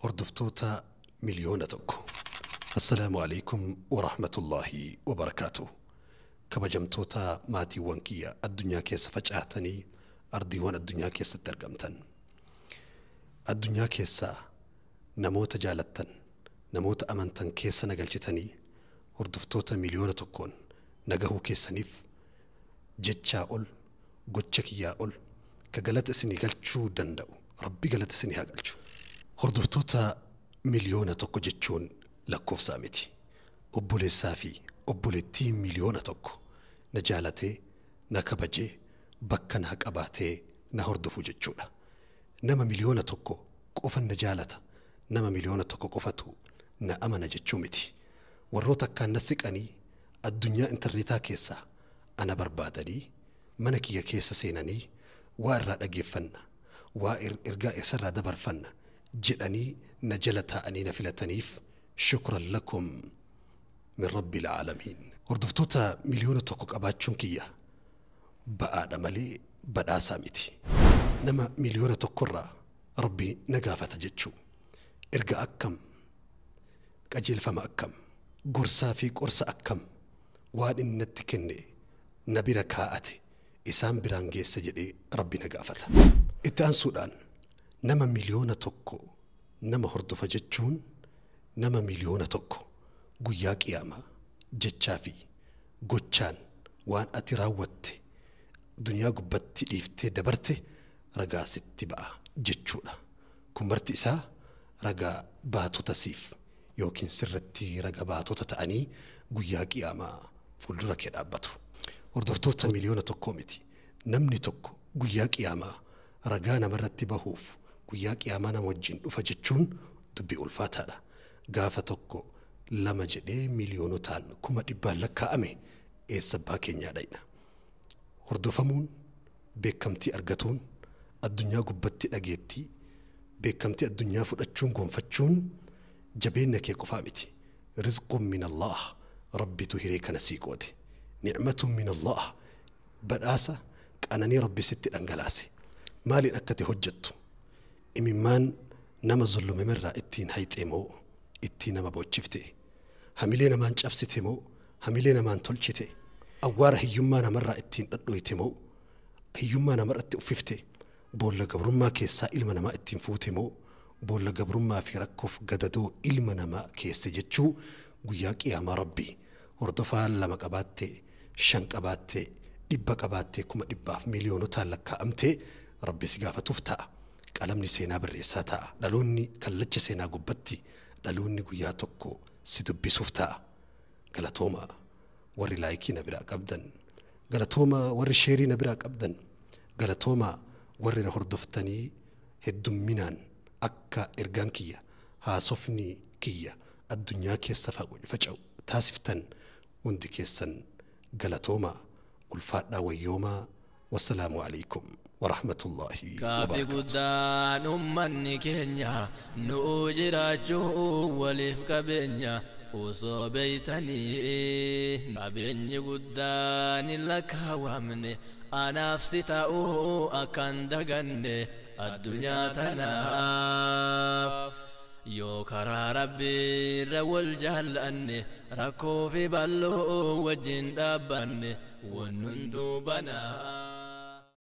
Hordoftoota 1,000,000. Assalaamu alaikum warahmatullaahi wabarakaatuh. Kabajamtoota maatiiwwan kiyya addunyaa keessa facaatanii ardiiwwan addunyaa keessatti argamtan. Addunyaa keessaa namoota jaalattan, namoota amantan keessa nagalchitanii hordoftoota 1,000,000 nagahuu keessaniif jechaa ol, gocha kiyyaa ol ka galata isinii galchuu danda'u Rabbi galata isinii haa galchu. Hordoftoota 1,000,000 jechuun lakkoofsaa miti. Obboleessaa fi obboleettii 1,000,000 na jaalatee, na kabajee, bakka naa qabaatee na hordofu jechuudha. Nama 1,000,000 qofa na jaalata, nama 1,000,000 qofatu na amana jechuu miti. Warroota akkaan na siqanii addunyaa intarneetaa keessaa ana barbaadanii mana kiyya keessa seenanii waa irraa dhageeffanna, waa ergaa isarraa dabarfanna jedhanii na jala taa'anii na filataniif shukran lakum min rabbil aalamiin. Hordoftoota 1,000,000 qabaachuun kiyya ba'aadha malee badhaasaa miti. Nama 1,000,000 Rabbi na gaafata jechuu. Erga akkam, qajeelfama akkam, gorsaa fi qorsa akkam waan inni natti kenne na bira kaa'ate isaan biraan geesse jedhee Rabbi na gaafata. Itti aansuudhaan nama 1,000,000 nama hordofa jechuun nama 1,000,000 guyyaa qiyaamaa jechaa fi gochaan waan ati raawwatte duniyaa gubbatti dhiiftee dabarte ragaa sitti ba'a jechuudha. Kun marti isaa ragaa baatota siif yookiin sirratti raga baatota ta'anii guyyaa qiyaamaa fuuldura kee dhaabbatu. Hordoftoota 1,000,000 miti. Namni tokko guyyaa qiyaamaa ragaa namarratti bahuuf guyyaa qiyaamaa nama wajjin dhufa jechuun dubbii ulfaataadha. Gaafa tokko lama jedhee miiliyoonotaan kuma dhibbaan lakkaa'ame eessa abbaa keenyaa dhayna. Hordofamuun, beekamtii argatuun, addunyaa gubbatti dhageettii, beekamtii addunyaa fudhachuun gonfachuun jabeenya kee qofaa miti. Rizquun min Allah, Rabbitu hiree kana sii qoode. Nicmatun min Allah, badhaasa qananii Rabbi sitti dhangalaase. Maaliin akka ati hojjettu? Imimmaan nama zullumemerraa ittiin hayxee moo ittiin nama boochifte? Hamilee namaan cabsite moo hamilee namaan tolchite? Awwaara hiyyummaa namarraa ittiin dhadhooyte moo hiyyummaa namarratti uffifte? Boolla gabrummaa keessaa ilma namaa ittiin fuute moo boolla gabrummaa fi rakkoof gadadoo ilma namaa keesse jechuu guyyaa qiyaamaa Rabbi hordofaa 2 qabaattee, 5 qabaattee, 100 qabaattee, 100,000 miiliyoonotaan lakkaa'amtee Rabbi si gaafatuuf ta'a. Qalamni seenaa barreessaa ta'a. Dhaloonni kallacha seenaa gubbatti dhaloonni guyyaa tokko si dubbisuuf ta'a. Galatooma warri laayikii na biraa qabdan, galatooma warri sheerii na biraa qabdan, galatooma warri na hordoftanii heddumminaan akka ergaan kiyya, haasofni kiyya addunyaa keessa faca'u taasiftan hundi keessan galatooma, ulfaadhaa, wayyoomaa. Wassalaamu alaikum warahmatullaahi Kaafi wabarakaatuh. Guddaan ummanni keenya nu jiraachuu waliif qabeenya osoo beeytanii qabeenyi guddaan hin lakkaawamne anaaf si ta'uu akkan daganne addunyaa tanaaf. Yoo karaa Rabbiirra wal jaallanne rakkoo fi bal'oo wajjin dhaabbanne wannun duubanaa.